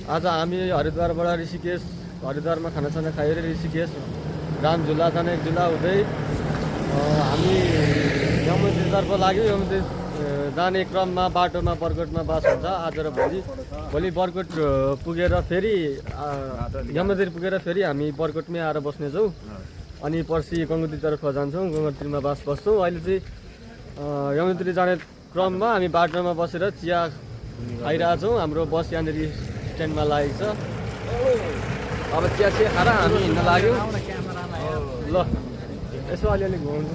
आज हामी हरिद्वारबाट ऋषिकेश, हरिद्वारमा खानासाना खाएर ऋषिकेश रामझुला जाने झुला हुँदै हामी यमुनेतर्फ लाग्यो। यमुने जाने क्रममा बाटोमा बरकोटमा बास हुन्छ आज र भोलि बरकोट पुगेर फेरि यमुनेतिर पुगेर फेरि हामी बरकोटमै आएर बस्नेछौँ। अनि पर्सि गङ्गोत्रीतर्फ जान्छौँ, गङ्गोत्रीमा बास बस्छौँ। अहिले चाहिँ यमुनेतिर जाने क्रममा हामी बाटोमा बसेर चिया खाइरहेछौँ। हाम्रो बस यहाँनिर स्ट्यान्डमा लागेको छ। अब चिया खाएर हामी हिँड्न लाग्यौँ। ल यसो अलिअलि घुम्नु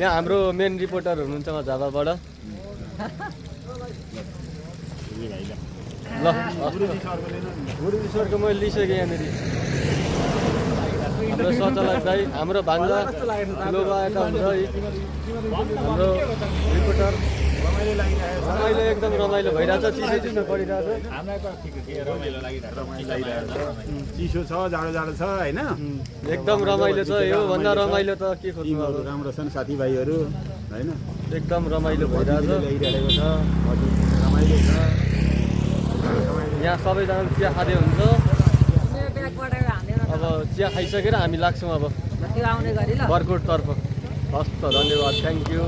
यहाँ हाम्रो मेन रिपोर्टर हुनुहुन्छ झापाबाट। ल गुरुजी सरको मैले लिइसकेँ यहाँनिर। हाम्रो सञ्चालक दाई, हाम्रो भान्जा ठुलो बाएका हुन्छ है हाम्रो रिपोर्टर। रमाइलो एकदम रमाइलो भइरहेछ, चिसो परिरहेछ। चिसो छ, जाडो जाडो छ होइन, एकदम रमाइलो छ। यो भन्दा रमाइलो त के खोज्नु अब। राम्रो छन् साथीभाइहरू होइन, एकदम रमाइलो भइरहेछ। ल्याइरहेको छ, रमाइलो छ। यहाँ सबैजना चिया खाँदै हुन्छ। अब चिया खाइसकेर हामी लाग्छौँ अब बरकोटतर्फ। हस् त, धन्यवाद, थ्याङ्क यू।